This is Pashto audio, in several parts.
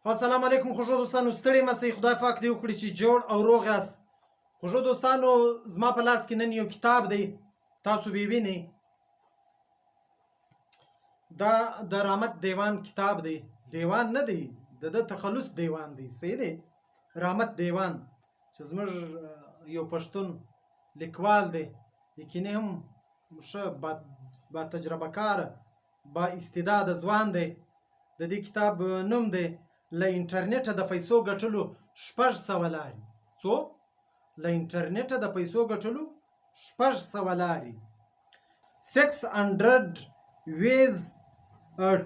السلام علیکم خوږو دوستانو، ستړي مه سئ. خدای پاک دې وکړي چې جوړ او روغ یاست. خوږو دوستانو، زما په لاس کې نن یو کتاب دی، تاسو به وینئ. دا د رامت دیوان کتاب دی. دیوان نه دی، د ده تخلص دیوان دی، صحیح دی. رامت دیوان چې زموږ یو پښتون لیکوال دی، یقیني هم ښه با تجربه کاره، با استعداده ځوان دی. د دې کتاب نوم دی له انټرنیټه د پیسو ګټلو 600 لارې. څو؟ له انټرنیټه د پیسو ګټلو 600 لارې، 600 ways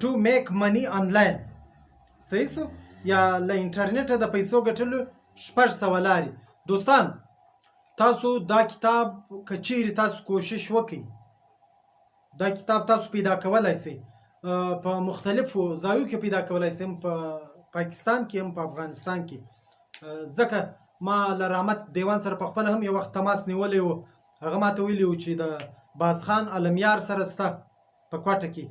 to make money online. صحیح سو؟ یا له انټرنیټه د پیسو ګټلو 600 لارې. دوستان، تاسو دا کتاب که چیرې تاسو کوشش وکړئ، دا کتاب تاسو پیدا کولای شئ، په مختلفو ځایو کې پیدا کولای شئ، هم په پاکستان کې هم په افغانستان کې، ځکه ما له رحمت دیوان سره په خپله هم یو وخت تماس نیولی و. هغه ماته ویلي و چې د بازخان علمیار سره سته په کوټه کې،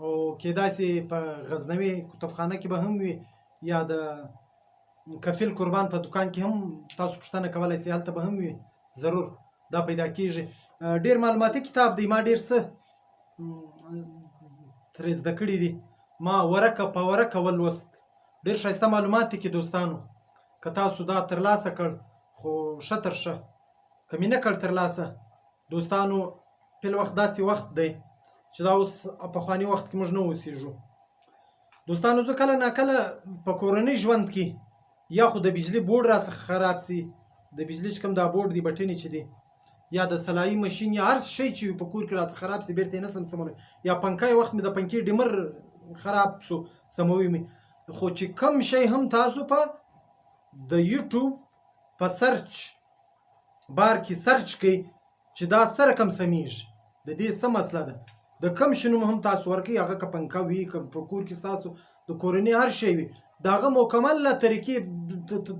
او کېدای شي په غزنوي کتابخانه کې به هم وي، یا د کفیل قربان په دکان کې هم تاسو پوښتنه کولای شئ، هلته به هم وي. ضرور دا پیدا کیږي. ډیر معلوماتي کتاب دی، ما ډیر څه ترې زده کړي دي. ما ورکه په ورکه ولوست، ډیر ښایسته معلومات دي کې. دوستانو، که تاسو دا ترلاسه کړ خو ښه تر ښه، که مې نه کړ ترلاسه، دوستانو، په وخت داسې وخت دی چې دا اوس پخواني وخت کې موږ نه اوسېږو. دوستانو، زه کله ناکله په کورنۍ ژوند کې یا خو د بجلی بورډ را څخه خراب سي، د بجلی چې کوم دا بورډ دی، بټنې چې دی، یا د سلایي ماشین، یا هر شی چې په کور کې را څخه خراب سي، بیرته یې نه سم سمولی، یا پنکه، یو وخت مې د پنکې ډیمر خراب سو، سموي مې. خو چې کم شی هم تاسو په د یوټیوب په search bar کې search کړئ چې دا څه رقم سمیږي، د دې څه مسله ده، د کم شي نوم هم تاسو ورکړئ، هغه که پنکه وي، که په کور کې ستاسو د کورنۍ هر شی وي، د هغه مکمله طریقې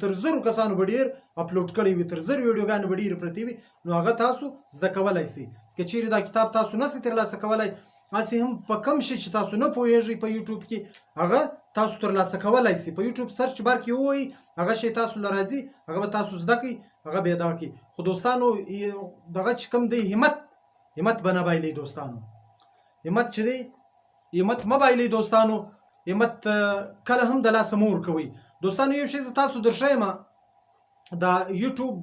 تر 1000 کسانو به ډېر اپلوډ کړی وي، تر 1000 ویډیوګانې به ډېرې پرتې وي، نو هغه تاسو زده کولای شئ. که چیرې دا کتاب تاسو نه سئ ترلاسه کولای، هسې هم په کم شي چې تاسو نه پوهیږئ په یوټیوب کې، هغه تاسو ترلاسه کولای شئ. په یوټیوب search bar کې ووایئ، هغه شی تاسو له راځي، هغه به تاسو زده کړئ، هغه به دغه کړئ. خو دوستانو، دغه چې کوم دی، همت، همت به نه بایلئ. دوستانو، همت چې دی، همت مه بایلئ. دوستانو، همت کله هم د لاسه مه ورکوئ. دوستانو، یو شی زه تاسو درښیم، دا یوټیوب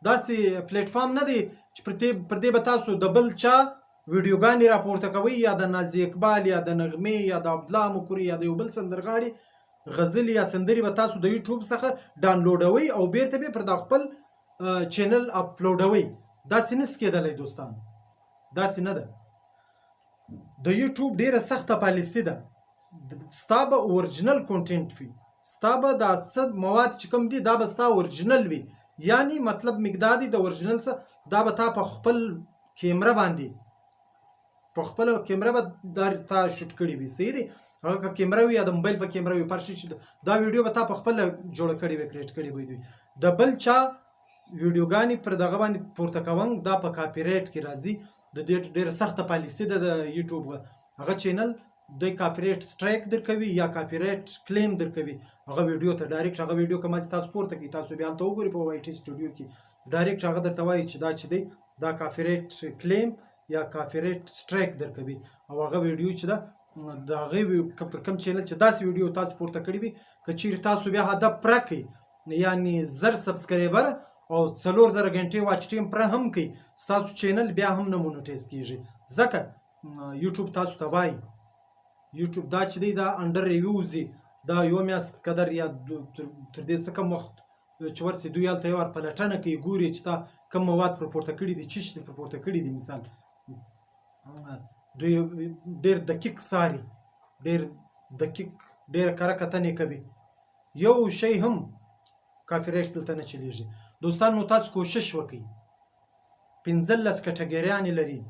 داسې پلیټفارم نه دی چې پر دې به تاسو د بل چا ویډیوګانې راپورته کوئ، یا د نازي اقبال، یا د نغمې، یا د عبدالله مکري، یا د یو بل سندرغاړي غزلې یا سندرې به تاسو د یوټیوب څخه ډانلوډوئ او بیرته به پر دا خپل چینل اپلوډوئ. داسې نه کېدلی دوستان، داسې نه ده. د یوټیوب ډیره سخته پالیسي ده. ستا به original content وي، ستا به دا څه مواد چې کوم دي، دا به ستا original وي. یعنی مطلب مقدار دی د original څه، دا به تا په خپل کیمره باندې، په خپل کیمره به دا تا shoot کړی وي، صحیح دی. هغه که کیمره وي یا د موبایل په کیمره وي، پر شي چې دا ویډیو به تا په خپل جوړه کړې وي، create کړې وي. د بل چا ویډیوګانې پر دغه باندې پورته کوم، دا په copyright کې راځي. د دې ډېره سخته پالیسي ده د یوټیوب. هغه چینل د copyright strike درکوي یا copyright claim درکوي هغه ویډیو ته direct. هغه ویډیو کوم چې تاسو پورته کوي، تاسو بیا هلته وګورئ په YT Studio کې، direct هغه درته وایي چې دا چې دی، دا copyright claim یا copyright strike درکوي. او هغه ویډیو چې ده، د هغې پر کوم چینل چې داسې ویډیو تاسو پورته کړې وي، که چیرې تاسو بیا هدف پوره کړئ، یعنی 1000 subscriber او 4000 غنټې watch time پر هم کوي، ستاسو چینل بیا هم نه monetize کیږي، ځکه یوټیوب تاسو ته وایي، یوټیوب دا چې دی، دا under review ځي. دا یو میاشت قدر یا تر دې څه کم وخت چې ورسي، دوی هلته یو وار پلټنه کوي، ګوري چې تا کوم مواد پر پورته کړي دي، چی شي پر پورته کړي دي. مثال، دوی ډیر دقیق څاري، ډیر دقیق، ډیر کره کتنې کوي. یو شی هم copyright دلته نه چلیږي. دوستان، نو تاسو کوشش وکړئ. 15 کټګوریانې لري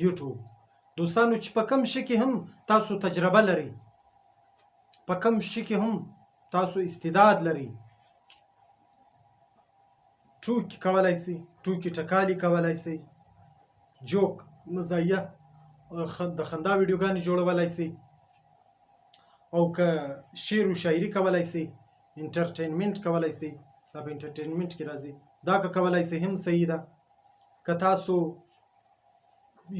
یوټیوب. دوستانو، چې په کم شي کې هم تاسو تجربه لرئ، په کم شي کې هم تاسو استعداد لرئ، ټوکې کولای سئ، ټوکې ټکالي کولای سئ، جوک، مزاحیه، د خندا ویډیوګانې جوړولای سئ. او که شعر و شاعري کولای سئ، انټرټینمنټ کولای سئ، دا په انټرټینمنټ کې راځي، دا که کولای سئ هم صحیح ده. که تاسو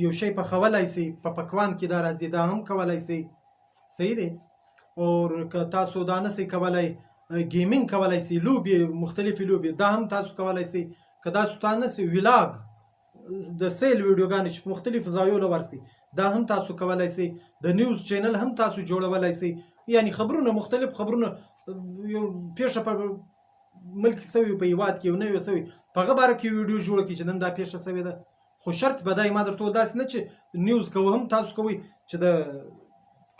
یو شی پخولای سئ، په پکوان کې دا راځي، دا هم کولای سئ، صحیح دی. او که تاسو دا نه سئ کولای، ګیمینګ کولای سئ، لوبې، مختلفې لوبې، دا هم تاسو کولای سئ. که تاسو تا نه سئ، ویلاګ، د سیل ویډیوګانې چې په مختلفو ځایو له ورسي، دا هم تاسو کولای سئ. د نیوز چینل هم تاسو جوړولای سئ، یعنی خبرونه، مختلف خبرونه، یو پیښه په ملک کې سوي، په هیواد کې یو نوې سوي، په هغه باره کې ویډیو جوړه کړي چې نن دا پیښه سوې ده. خو شرط به دا ما درته وویل، داسې نه چې نیوز کوو هم تاسو کوئ چې د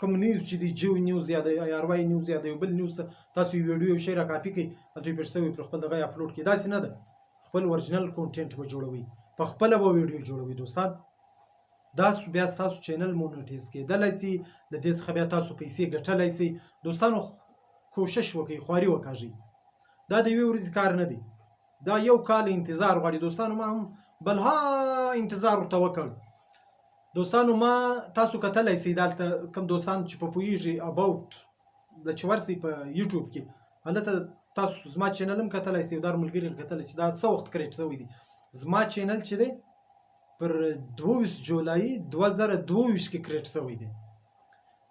کوم نیوز چې دی جیو نیوز یا د ای ار وای نیوز یا د یو بل نیوز تاسو یو ویډیو یو شی را کاپي کړئ، هلته یې پېښ سوی پر خپل دغه اپلوډ کړئ، داسې نه ده. خپل ورجنل کانټینټ به جوړوئ، په خپله به ویډیو جوړوئ دوستان. دا بیا ستاسو چینل مونټیز کېدلی سي، له دې څخه بیا تاسو پیسې ګټلی سئ دوستانو. کوشش وکړئ، خواري وکاږئ، دا د یوې ورځې کار نه دی، دا یو کال انتظار غواړي دوستانو. ما هم بلها انتظار ورته وکړ دوستانو. ما تاسو کتلی سئ، دلته کوم دوستان چې په پوهیږي اباوټ د چې ورسئ په یوټیوب کې، هلته تاسو زما چینل هم کتلی سئ، دا ملګري کتلی چې دا څه وخت کریټ شوی دی. زما چینل چې دی پر 22 جولای 2022 کې کریټ شوی دی،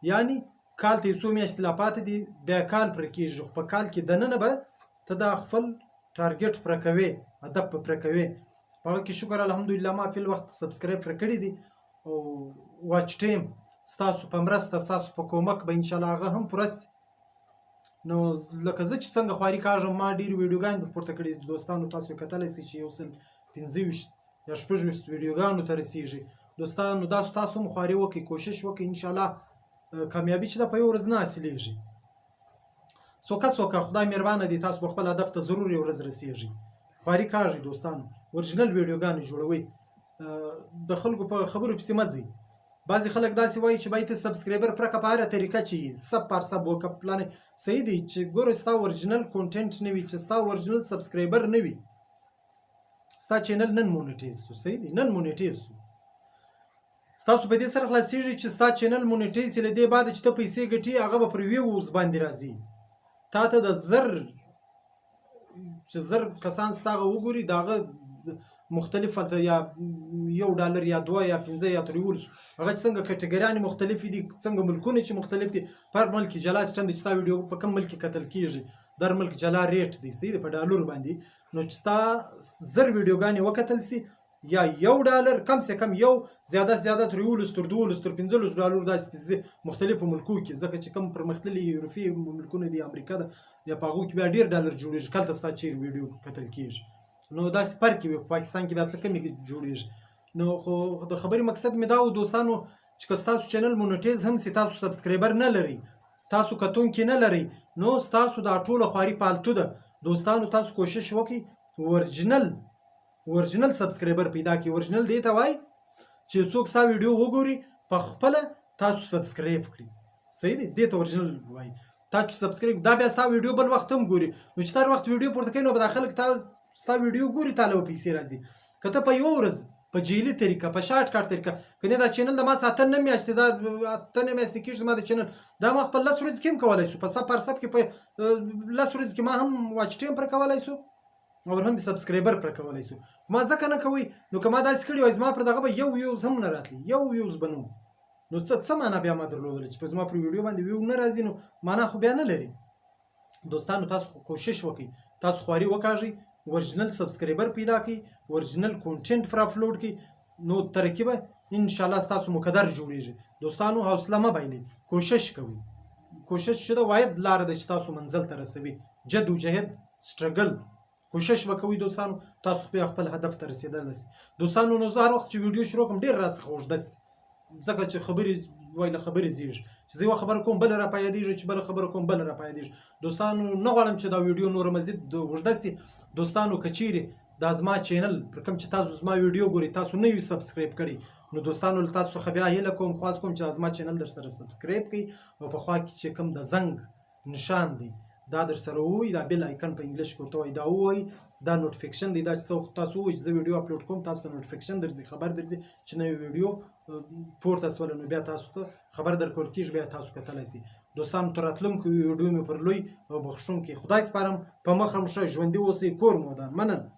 یعنی کال ته یې څو میاشتې لا پاتې دي، بیا کال پرې کېږي. خو په کال کې دننه به ته دا خپل ټارګټ پوره کوې، هدف به پوره کوې. په هغه کې شکر الحمدلله ما فل وخت سبسکرایب پرې کړي دي او واچ ټایم ستاسو په مرسته، ستاسو په کومک به انشاءالله هغه هم پوره سي. نو لکه زه چې څنګه خواري کاږم، ما ډېرې ویډیوګانې پر پورته کړي دي دوستانو. تاسو یې کتلی سئ چې 125 یا 26 ویډیوګانو ته رسېږي دوستانو. دا تاسو هم خواري وکړئ، کوشش وکړئ، انشاءالله کامیابي چې ده په یوه ورځ نه حاصلېږي، سوکه سوکه خدای مهربانه دی، تاسو به خپل هدف ته ضرور یو ورځ رسېږئ. خواري کاږئ دوستانو، ورجنل ویډیوګانې جوړوئ، د خلکو په خبرو پسې مه ځئ. بعضې خلک داسې وایي چې باید ته سبسکرایبر پرکه په هره طریقه چې سب پر سب وکړه پلانې، صحیح دی چې ګوره ستا ورجنل کانټینټ نه وي، چې ستا ورجنل سبسکرایبر نه وي، ستا چینل نن مونټیز سو، صحیح دی، نن مونټیز سو، ستاسو په دې سره خلاصیږي چې ستا چینل مونټیز له دې بعد چې ته پیسې ګټي هغه به پر ویوز باندې راځي. تا ته د زر چې 1000 کسان ستا هغه وګوري، د هغه مختلف هلته یا $1 یا 2 یا 5 یا تر 11، هغه چې څنګه کټګریانې مختلفې دي، څنګه ملکونه چې مختلف دي، په هر ملک کې جلا سیستم دی چې ستا ویډیو په کوم ملک کې کتل کېږي، د هر ملک جلا ریټ دی، صحیح دی، په ډالر باندې. نو چې ستا 1000 ویډیوګانې وکتل سي یا $1 کم سه کم یو زیاده زیاده تر 11 تر 12 تر 15 ډالر داسې مختلفو ملکو کې، ځکه چې کوم پرمختللي یورپي ملکونه دي، امریکا ده، یا په هغو کې بیا ډېر ډالر جوړېږي، کلته ستا چیرې ویډیو کتل کېږي، نو داسې فرق وي. په پاکستان کې بیا څه کمې جوړېږي. نو خو د خبرې مقصد مې دا و دوستانو چې که ستاسو چینل مونټیز هم سي، تاسو سبسکرایبر نه لرئ، تاسو کتونکي نه لرئ، نو ستاسو دا ټوله خواري پالتو ده دوستانو. تاسو کوشش وکړئ ورجنل سبسکرایبر پیدا کړئ. ورجنل دی ته وای چې څوک ستا ویډیو وګوري په خپله تاسو سبسکرایب کړي، صحیح دی، دې ته ورجنل وای. تا چې سبسکرایب دا بیا ستا ویډیو بل وخت هم ګوري، نو چې هر وخت ویډیو پورته کوي نو به دا خلک تا ستا ویډیو ګوري، تا له پیسې راځي. که ته په یوه ورځ په جعلي طریقه، په شارټ کټ طریقه، کنې دا چینل د ما څه 8 9 میاشتې، دا 8 9 میاشتې کېږي زما د چینل، دا ما خپل 10 ورځې کې هم کولی شو، په سب پر سب کې په 10 ورځې کې ما هم واچ ټایم پر کولی شو او هم سبسکرایبر پر کولی شو. ما ځکه نه کوي، نو که ما داسې کړي وای زما پر دغه به یو ویوز هم نه راتلی، یو ویوز به نه. نو څه معنا بیا ما درلودله چې په زما پر ویډیو باندې ویو نه راځي، نو معنا خو بیا نه لري دوستانو. تاسو کوشش وکړئ، تاسو خواري وکاږئ، ورجنل سبسکرایبر پیدا کړئ، ورجنل کانټینټ پر اپلوډ کړئ، نو ترقي به ان شاء الله ستاسو مقدر جوړیږي دوستانو. حوصله مه بایلئ، کوشش کوئ، کوشش چې ده واحد لاره ده چې تاسو منزل ته رسوي، جد و جهد، سټرګل، کوشش وکوئ دوستانو، تاسو بیا خپل هدف ته رسېدلی سئ دوستانو. نو زه هر وخت چې ویډیو شروع کوم ډېر راڅخه اوږده سي، ځکه چې خبرې وای له خبرې زیږي، چې زه یوه خبره کوم بله را پیادېږي، چې بله خبره کوم بله را پیادېږي دوستانو. نه غواړم چې دا ویډیو نوره مزید اوږده سي دوستانو. که چیرې دا زما چینل پر کوم چې تاسو زما ویډیو ګورئ تاسو نه وي سبسکرایب کړی، نو دوستانو له تاسو څخه بیا هیله کوم، خواست کوم چې زما چینل در سره سبسکرایب کړئ او په خوا کې چې کوم د زنګ نشان دی دا در سره ووایي، دا بیل آیکن په انګلیش کې ورته وایي، دا ووایي، دا نوټیفیکشن دی، دا چې څه وخت تاسو ووایي چې زه ویډیو اپلوډ کوم تاسو ته نوټیفیکشن درځي، خبر درځي چې نوې ویډیو پورته سوله، نو بیا تاسو ته خبر درکول کېږي، بیا تاسو کتلی سئ. دوستانو تر راتلونکو ویډیو مې پر لوی او بخښونکي خدای سپارم. په مخه مو ښه، ژوندي اوسئ، کور مو ودان. مننه.